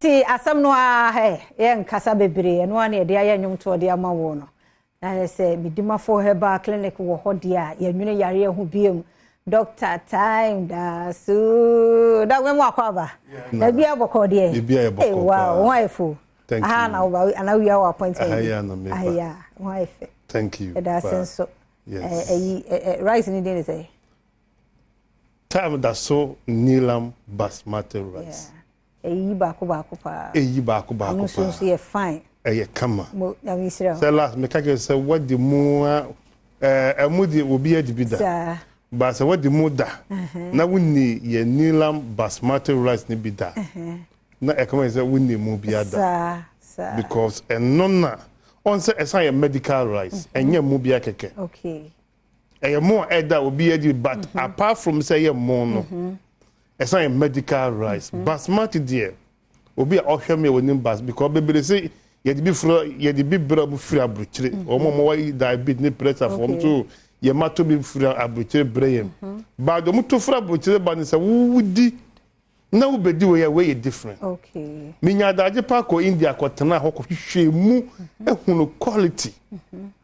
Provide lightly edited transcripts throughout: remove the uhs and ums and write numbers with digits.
Nti asɛm no ara hɛ, yɛnkasa bebree, ɛno ara na yɛde ayɛ nnwomtoɔ de ama wo no. Na yɛ sɛ Medimafo Herbal Clinic wɔ hɔ deɛ a, yɛnwene yareɛ ho biom. Doctor Time da so. Da wɛn mu akɔ aba. Na bi abɔkɔ deɛ. Ebi ayɛ bɔkɔ paa. Wow, ho ayɛ fo. Thank you. Aha na woba, ana wia wɔ appointment. Aha yɛ na meba. Aha yɛ, ho ayɛ fɛ. Thank you. Ɛda ase nso. Yes. Ɛyi, rice ni din de sɛ? Time da so Nilam basmati rice. Ɛyi baako baako paa. Ɛyi baako baako paa. Ɛno nso nso yɛ fine. Ɛyɛ kama. Mo Nyame nhyira wo. Sɛ last meka kyerɛ sɛ wadi mu a ɛɛ ɛmu deɛ obi adi bi da. Saa. Ba sɛ wadi mu da na wonni yɛ Nilam basmati rice no bi da na ɛkama yɛ sɛ wonni mu bi ada. Saa saa. Because ɛno na ɔn sɛ ɛsan yɛ medical rice ɛnyɛ mu bia kɛkɛ. Okay. Ɛyɛ mo a ɛda obi adi but apart from sɛ ɛyɛ mo no ɛsan yɛ medical rice. Basmati deɛ obi a ɔhwɛ me a onim bas because bebree se yɛde bi fura yɛde bi brɛ ɔmo firi aburokyire wɔn a wɔwɔ diabetes ne pressure fo wɔn so yɛ ma to bi firi aburokyire brɛ yɛn but wɔn to firi aburokyire ba no sɛ wodi na wobɛdi wei a wei yɛ different. Okay. Menya adagye pa kɔ India kɔtena hɔ kɔhwehwɛ mu ehunu quality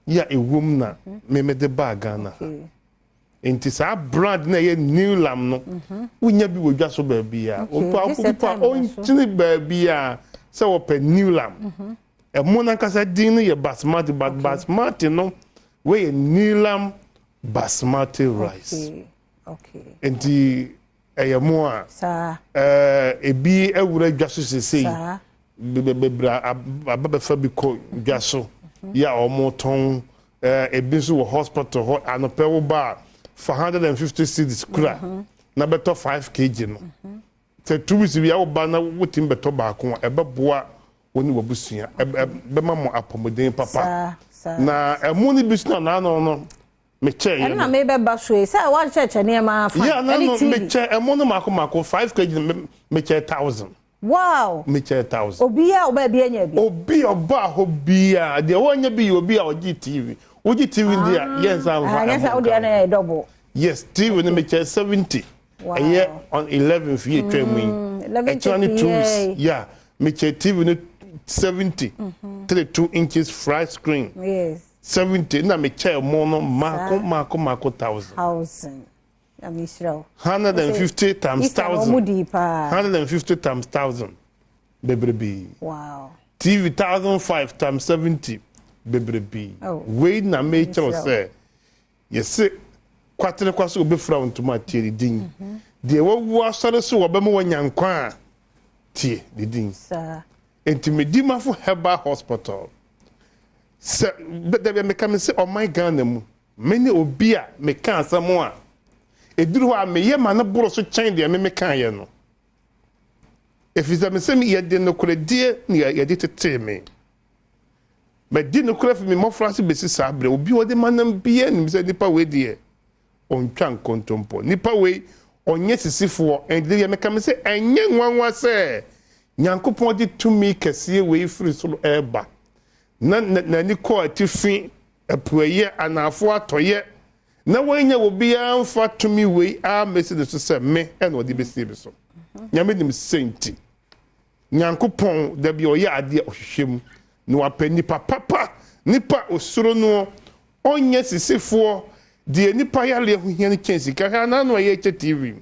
yɛ a ɛwɔ mu na me mede baa Ghana ha. Nti saa brand na ɛyɛ Newlam no wonya bi wɔ dwa so baabi a obi pa ɔnkyini baabi a sɛ wɔpɛ Newlam. Ɛmo nankasa din no yɛ basmati but basmati no wei yɛ Newlam basmati rice. Nti ɛyɛ mo a ebi awura dwa so sesei bebree aba bɛfa bi kɔ dwa so yɛ a wɔtɔn ebi nso wɔ hospital hɔ anɔpɛ wo ba a fa 150 cedis kura na bɛtɔ 5 kg no sɛ 2 weeks bi a wo ba na wotumi bɛtɔ baako a ɛbɛboa wo ne w'abusua bɛma mo apɔmuden papa na ɛmo no bi so na naano no mekyɛ yɛ no. Ɛno na mebɛba so yi sɛ wakyɛkyɛ nneɛma afa. Yeah, na no mekyɛ ɛmo no mako mako 5 kg mekyɛ 1000. Wow. Mekyɛ 1000. Obi a ɔba bi anya bi. Obi ɔba hɔ bia deɛ wɔnyɛ bi yɛ obi a ɔgye TV. Wogye TV ndi a yɛn nsa nfa ɛmo. Yɛn nsa wode ɛna yɛ double. Yes, TV no mekyɛ 70. Ɛyɛ on 11th yɛ twɛ mu yi. Ɛkyerɛ ne 2 weeks. Yeah, mekyɛ TV no 70. 32 inches flat screen. Yes. 70 na mekyɛɛ mo no mako mako mako thousand. Thousand. Na mehyira wo. 150 times thousand. 150 times thousand. Bebrebe. Wow. TV 1005 times 70. Bebrebe. Oh. Wei na mekyerɛ sɛ yɛse kwatere kwa so obɛfira wo ntoma tie ne din. Deɛ wawu asɔre so wɔbɛma wanya nkwa a tie ne din. Saa. Nti Medimafo Herbal Hospital sɛ dabi meka me sɛ ɔman Ghana mu me ne obi a meka asɛm a ɛduru hɔ a meyɛ ma no boro so kyɛn deɛ me mekaeɛ no ɛfiri sɛ me sɛ yɛde nokorɛdie ne yɛde tetee me madi nokorɛ fi me mmɔfra ase bɛsi saa berɛ obi ɔde ma nam bia nim sɛ nipa wei deɛ ɔntwa nkontompo nipa wei ɔnyɛ sisifoɔ. Ɛnti deɛ meka me sɛ ɛnyɛ nwanwa sɛ Nyankopɔn de tumi kɛseɛ wei firi soro ɛreba na n'ani kɔɔ atifi, apueeɛ, anaafoɔ, atɔeɛ na wɔanya obiara mfa tumi wei ammɛsi ne so sɛ me ɛna ɔde bɛsie me so. Nyame nim sɛ nti Nyankopɔn da bi ɔyɛ adeɛ ɔhwehwɛ mu na wapɛ nipa papa, nipa osuro noɔ, ɔnyɛ sisifoɔ, deɛ nipa yareɛ ho hia no kyɛn sika. Hwɛ anaa no a yɛkyɛ TV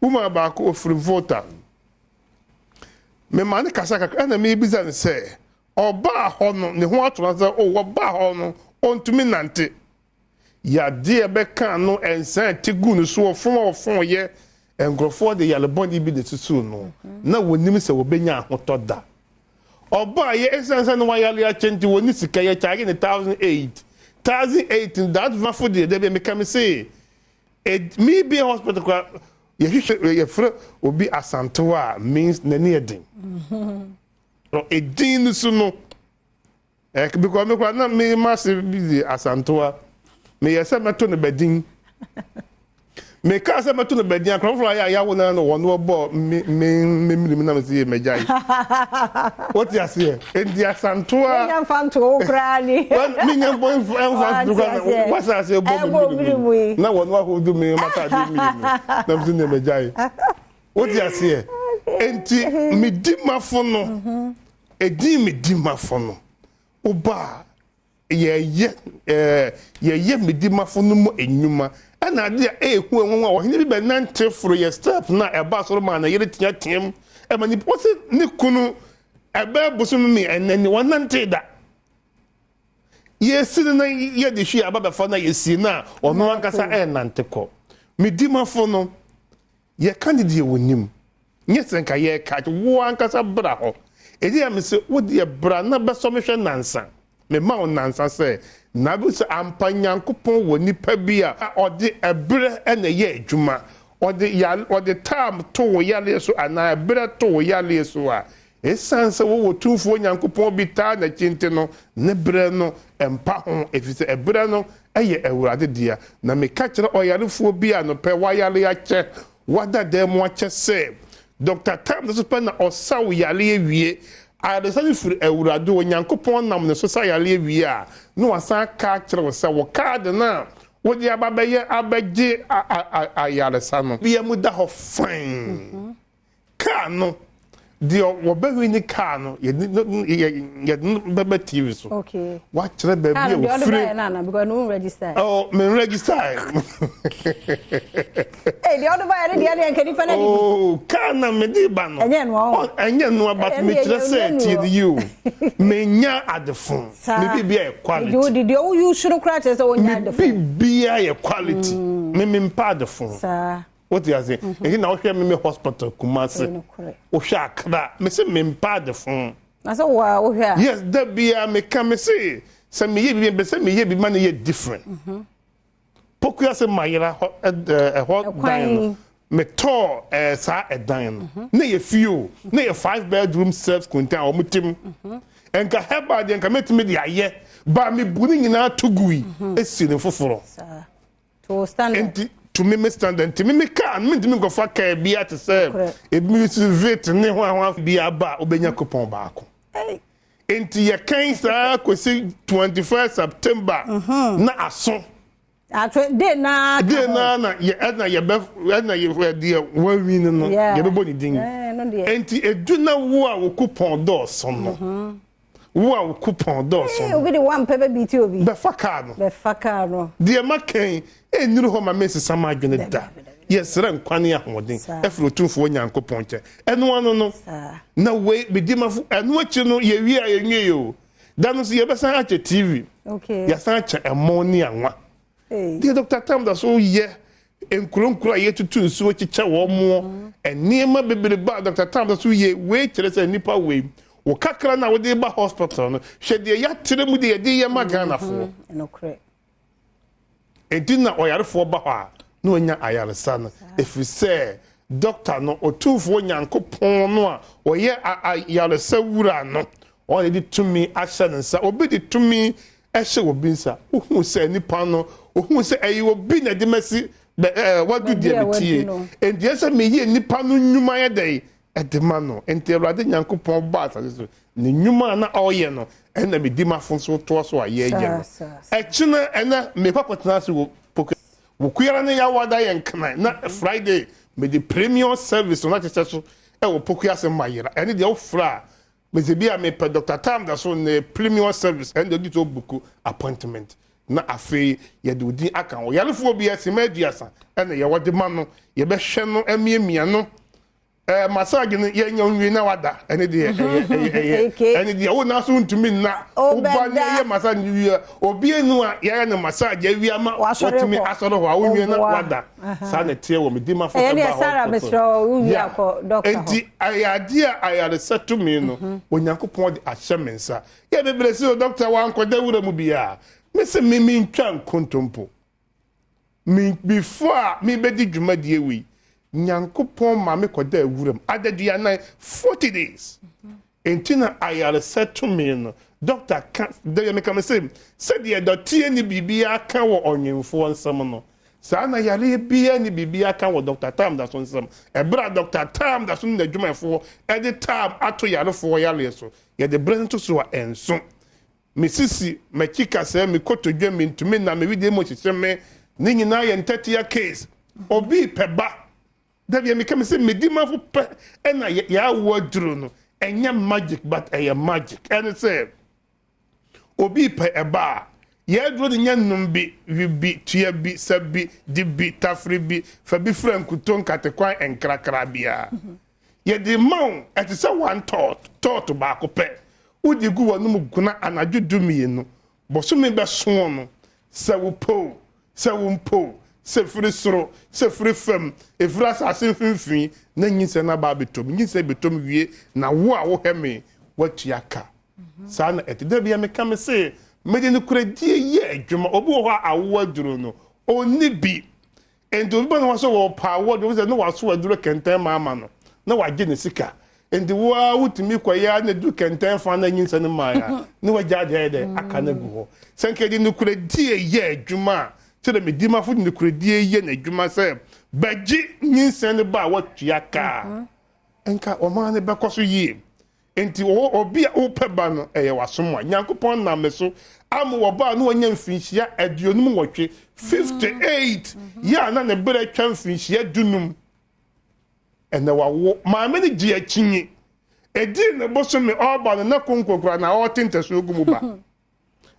woman baako ofiri Volta mema ne kasa kakra ɛna mebisa no sɛ ɔbaa hɔ no ne ho ato no sɛ o ɔbaa hɔ no ɔntumi nante yadeɛ bɛka no ɛnsan ti gu no so ɔfom a ɔfom yɛ nkurɔfoɔ de yarebɔne bi de susu no na wɔnim sɛ wɔbɛnya ahotɔ da ɔbaa yɛ ɛsiane sɛ no wayare akyɛ nti wɔni sika yɛ kyagye ne 1008 1008 that vafo deɛ dabi meka me se me bi hospital kora yɛhwehwɛ yɛfrɛ obi Asantewa a means n'ani yɛ den ɛdin no so no because me kora na me ma se bi de Asantewa meyɛ sɛ mɛto no bɛdin meka sɛ mɛto no bɛdin akorɔfoɔ ayɛ a yɛawo no no wɔn wɔbɔ me me me mmirim na me sɛ yɛ mɛgya yi wote aseɛ enti Asantewa menya mfa nto wo koraa ni menya mbɔ mfa nto koraa wasa aseɛ bɔ me mmirim na wɔn ahodo me matade mmirim na me sɛ ne mɛgya yi wote aseɛ. Enti Medimafo no, edin Medimafo no, woba a, yɛyɛ ɛɛ yɛyɛ Medimafo no mu nnwuma. Ɛna ade a ɛyɛ hu nwanwa, ɔhene bi bɛnante foro yɛ step no a ɛba soro maa ne yere teateam. Ɛma nipa wɔsi ne kunu ɛbɛɛ bosom mi ɛnɛ ni wɔnante da. Yɛsi no na yɛde hwi aba bɛfa na yɛsi no a ɔno ankasa ɛrenante kɔ. Medimafo no, yɛka ne deɛ wɔnim. Nyɛ sɛ nka yɛreka, wo ankasa bra hɔ. Ɛdi a mese wo deɛ bra na bɛsɔ me hwɛ nansa. Mema wo nansa sɛ, na bi sɛ ampa Nyankopɔn wɔ nipa bi a ɔde ɛberɛ na ɛyɛ adwuma. Ɔde yare, ɔde tam to wo yareɛ so anaa ɛberɛ to wo yareɛ so a, Esiane sɛ wɔwɔ Otumfoɔ Nyankopɔn bi taa n'akyi nti no, ne berɛ no mpa ho, ɛfiri sɛ ɛberɛ no yɛ Awurade dea. Na meka kyerɛ ɔyarefoɔ bi a anɔpɛ wayare akyɛ, wada dan mu akyɛ sɛ, Dɔkta Tam so pɛ na ɔsa wo yareɛ wie. Ayaresa no firi Awurade, Onyankopɔn nam ne so sa yareɛ wie a, na wasan aka akyerɛ wo sɛ wo kaade no a wode aba bɛyɛ abɛgye ayaresa no, bia mu da hɔ fann. Kaa no, deɛ wɔbɛhwɛ ne kaa no, yɛde no yɛde no bɛbɛ TV so. Okay. Wakyerɛ baabi a ofiri. Kaa no deɛ ɔde baayɛ no ana because no register. Oh, me register. Ee, deɛ ɔde baayɛ no deɛ deɛ nka nipa na di. Oh, kaa na me de ba no. Ɛnyɛ noa o. Ɛnyɛ noa but me kyerɛ sɛ tie de yi o. Me nya adefo. Me bi bi yɛ quality. Deɛ deɛ wo use no koraa kyerɛ sɛ wo nya adefo. Me bi bi yɛ quality. Me me mpa adefo. Saa. Wote ase? Nti na wohwɛ me me hospital Kumasi. Wohwɛ Accra. Me se me mpa adefo. Na sɛ wo a wohwɛ a. Yes, da bia me ka me se sɛ me yɛ bibi sɛ me yɛ bibi ma ne yɛ different. Pokuya se mayera hɔ ɛhɔ dan no. Me tɔɔ ɛɛ saa ɛdan no. Ne yɛ fie o. Ne yɛ 5 bedroom self contained a wɔn tim. Nka herbal deɛ nka metumi de ayɛ. Ba me bu ne nyinaa to gui. Esi ne foforɔ. To standard. Nti to me me standard nti me me car no mentumi nkɔfa car bi a te sɛ ebi mi si vit ne ho ahoa bi aba a wobɛnya coupon baako. Nti yɛkan saa kɔsi 21 September mhm. na aso. Ato de na de na na yɛ ɛna yɛbɛ ɛna yɛ deɛ wɔawi no no yɛbɛbɔ ne din. Nti edu na wo a wo coupon dɔɔso no. Mhm. Wo a wo coupon dɔɔso no. Obi de wampɛ bɛ beat obi. Bɛfa kaa no. Bɛfa kaa no. Deɛ maka yi, ɛnnuru hɔ ma mensesa m'adwene da. Yɛsrɛ nkwa ne ahoɔden afiri Otumfoɔ Nyankopɔn nkyɛn. Ɛno ano no, na wei, Medimafo, ɛno akyi no, yɛwie a yɛnwiei o. Da no nso yɛbɛsan akyɛ TV. Yɛasan akyɛ ɛmo ne anwa. Deɛ Dɔkta Tam da so yɛ nkuro nkuro a yɛtutu nsuo kyekyɛ wɔn moɔ, nneɛma bebrebe a Dɔkta Tam da so yɛ, wei kyerɛ sɛ nnipa wei, wo kakra no a wode ba hospital no, hwɛ deɛ yɛatrɛ mu deɛ yɛde yɛ ma Ghanafoɔ. Enti na ɔyarefoɔ ba hɔ a, na wanya ayaresa no, ɛfiri sɛ dɔkta no, Otumfoɔ Nyankopɔn no a ɔyɛ ayaresa wura no, ɔno na ɛde tumi ahyɛ ne nsa. Obi de tumi hyɛ obi nsa. Wohuu sɛ nipa no, ohuu sɛ ɛyɛ obi na ɛde masi bɛ ɛɛ wadu deɛ metie. Enti ɛsɛ sɛ meyɛ nipa no nnwuma yɛ dɛn ɛde ma no. Enti Awurade Nyankopɔn baa asase so, ne nnwuma a na ɔreyɛ no, ɛna medi m'afo nso toa so a yɛreyɛ no. Ɛkyena ɛnɛ mekɔ akɔtena ase wɔ Poku Wokuara ne Yawada yɛ Nkran na Friday mede premium service no ahyehyɛ so ɛwɔ Pokuase Mayera. Ɛne deɛ wofrɛ a Medze bi a mepɛ Doctor Tam da so ne premium service ɛnde ɔgye sɛ obuku appointment na afei yɛde wo din aka ho. Ɔyarefoɔ biara simma 30 ɛna yɛwɔ de ma no, yɛbɛhwɛ no amiamia no. Ɛɛ massage no yɛnya nwie na wada ɛne deɛ ɛyɛ ɛyɛ ɛyɛ ɛne deɛ wo nan so ntumi nna woba ne yɛ massage no wie obi enu a yɛayɛ no massage awie ama watumi asɔre hɔ a wowie na wada. Saa na ɛteɛ wɔ Medimafo Herbal Hospital. Yeah. Enti ɛyɛ adeɛ a ayaresa tumi no, mhm. Onyankopɔn de ahyɛ me nsa. Yɛ bebree sɛ o dɔkta wankɔda wura mu biara. Me se me mentwa nkontompo. Me before a mebɛdi dwumadie wei, Nyankopɔn ma me kɔda wuram adaduanan 40 days. Mhm. Enti na ayaresa tumi no, dɔkta ka, da biara meka mese, sɛdeɛ dɔteɛ nni biribiara ka wɔ ɔnwemfoɔ nsam no, saa na yareɛ biara nni biribiara ka wɔ Dɔkta Tam Daso nsam. Ɛberɛ a Dɔkta Tam Daso ne n'adwumayɛfoɔ de tam ato yarefoɔ yareɛ so, yɛde berɛ no to so a, ɛnso. Me sisi, m'akyi kasɛɛ, me kotodwe, mentumi nna, me wedeɛ mu hyehye me, ne nyinaa yɛ ntɛtea case. Obi repɛ ba. Da bia meka me sɛ medimafo pɛ ɛna yɛawo aduro no ɛnyɛ magic but ɛyɛ magic. Ɛne sɛ obi pɛ ɛba a, yɛn aduro no nyɛ nom bi, we bi, tua bi, sa bi, di bi, tafere bi, fa bi fra nkuto, nkatekwan, nkrakra biara. Yɛde ma wo, ɛte sɛ one tot, tot baako pɛ. Wode gu w'anom guna anadwo 12. Bosome bɛso no, sɛ wopɛ o, sɛ wompɛ o, sɛ firi soro, sɛ firi fam, ɛfiri asase mfimfini, na nyinsɛn no aba abɛtɔ mu. Nyinsɛn bɛtɔ mu wie, na wo a wohwɛ me, woatua ka. Saa na ɛte. Da bia meka me se, mede nokorɛdie yɛ adwuma. Obi wɔ hɔ a awoɔ aduro no, ɔnni bi. Enti obi ba ne hɔ sɛ wɔpɛ awoɔ deɛ, wosɛ na waso aduro kɛntɛn ma ama no, na wagye ne sika. Enti wo ara wotumi kɔyɛ ara na ɛduru kɛntɛn fa na nyinsɛn no mmaeɛ a, na wagya adeɛ ayɛ dɛ aka no agu hɔ. Sɛ nka yɛde nokorɛdie yɛ adwuma a, sɛdeɛ me dimafo de nokorɛdie yɛ n'adwuma sɛ bɛgye nyinsɛn no ba a watua ka a, nka ɔman no bɛkɔ so yie. Enti obi a wopɛ ba no, ɛyɛ w'asom a Nyankopɔn nam ne so ama wɔba a na wanya mfirinhyia 58, 58, yɛ a na ne berɛ atwa mfirinhyia 15. Ɛnɛ wawo. Maame no gye akyinye. Ɛdii ne bosome ɔreba no na konko koraa na ɔrete ntasuo gu mu ba.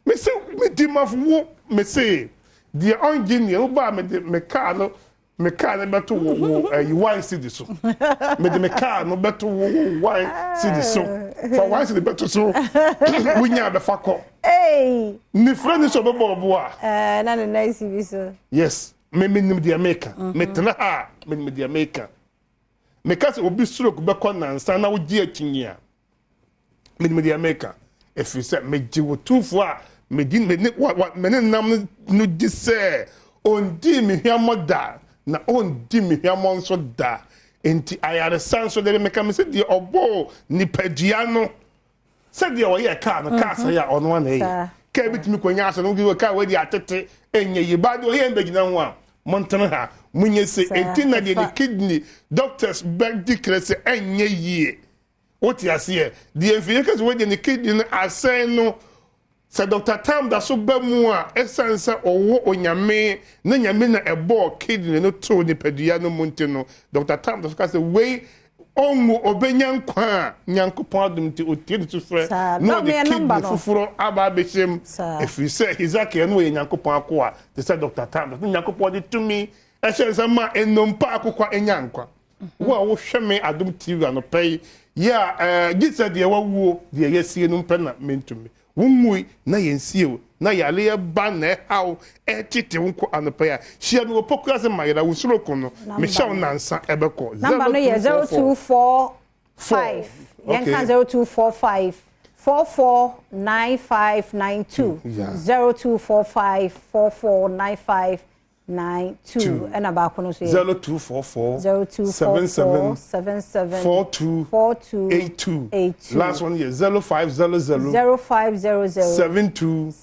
Mese medi mafo wo mese deɛ ɔngye nnie wo ba a mede me kaa no me kaa no bɛto wo wo ɛyi one cedi so. Mede me kaa no bɛto wo wo one cedi so. Fa one cedi bɛto so. Wonya bɛfa kɔ. Nifrɛ ni sɛ ɔbɛbɔ ɔbo a. Ɛɛ na ne nan si bi so. Yes. Me menim deɛ meka. Metena ha a, menim deɛ meka. Meka sɛ obi stroke bɛkɔ nansa na wogye akyinnye a, menim deɛ meka. Ɛfiri sɛ megye wo tumfoɔ a medi me ne wa wa me ne nam no di sɛ ɔndii me hwammɔ da na ɔndi me hwammɔ nso da. Enti ayaresa nso deɛ meka me sɛ deɛ ɔbɔɔ nipadua no Sɛdeɛ ɔyɛɛ kaa no, kaa sɛe a ɔno ara na ɛyɛ. Kaa bi tumi kɔnya asɛ no, wode kaa wei deɛ atete, ɛnyɛ yie. Baa deɛ ɔyɛ mbɛgyina ho a, montene ha, monyɛ sei. Enti na deɛ ne kidney doctors bɛdi kyerɛ sɛ ɛnyɛ yie. Wote aseɛ? Deɛ mfidie ka sɛ wei deɛ ne kidney no asɛe no, Sɛ Dɔkta Tam da so ba mu a, esiane sɛ ɔwɔ Onyame na Nyame na ɛbɔɔ kidney no too nipadua no mu nti no, Dɔkta Tam da so ka sɛ wei ɔnwu, ɔbɛnya nkwa a Nyankopɔn adom nti ɔtie ne sufrɛ Saa. na Dɔk, ɔde meyɛ kidney number no. foforɔ aba abɛhyɛ mu. Saa. Ɛfiri sɛ Hesekiel no ɔyɛ Nyankopɔn akoa te sɛ Dɔkta Tam da so. Na Nyankopɔn de tumi hyɛ nsa ma nnompa akokwa nya nkwa. Wo a wohwɛ me Adom TV anɔpa yi, yɛ a ɛɛ gye sɛ deɛ wawuo, deɛ yɛasie no mpɛ na mentumi. Wonwui na yɛnsie wo, na yareɛ ba na ɛha wo, ɛretete wo nko anɔpa yi a, hyia me wɔ Pokuase Mayera, wo suro ko no, mehyɛ wo nansa ɛbɛkɔ. Number no yɛ 0245, yɛnka 0245 449592, 0245 4495 9 2 ɛna baako no nso yɛ. 0244 0244 77 77 42 42 82 82. Last one yɛ 0500 0500 72 72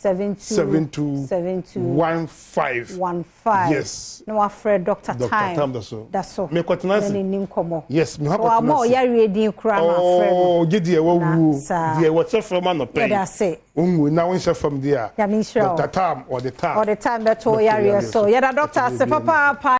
72 72 15. 15. Yes. Na wafrɛ Dr. Dr. Time Tam da so. Da so. Mekɔtena ase. Na ne ni nkɔmmɔ. Yes, me So hɔ akɔtena wama ase. ɔyareɛ din koraa na afrɛ no. Oh, gye deɛ wawuo. Na saa. Deɛ wɔhyɛ fam anɔpa yi. Yɛda ase. Wonwui na wonhyɛ fam deɛ a. Nyame nhyira wo. Dr. Tam, ɔde time. Ɔde time bɛto yareɛ so. Yɛda Dr. ase papaapa.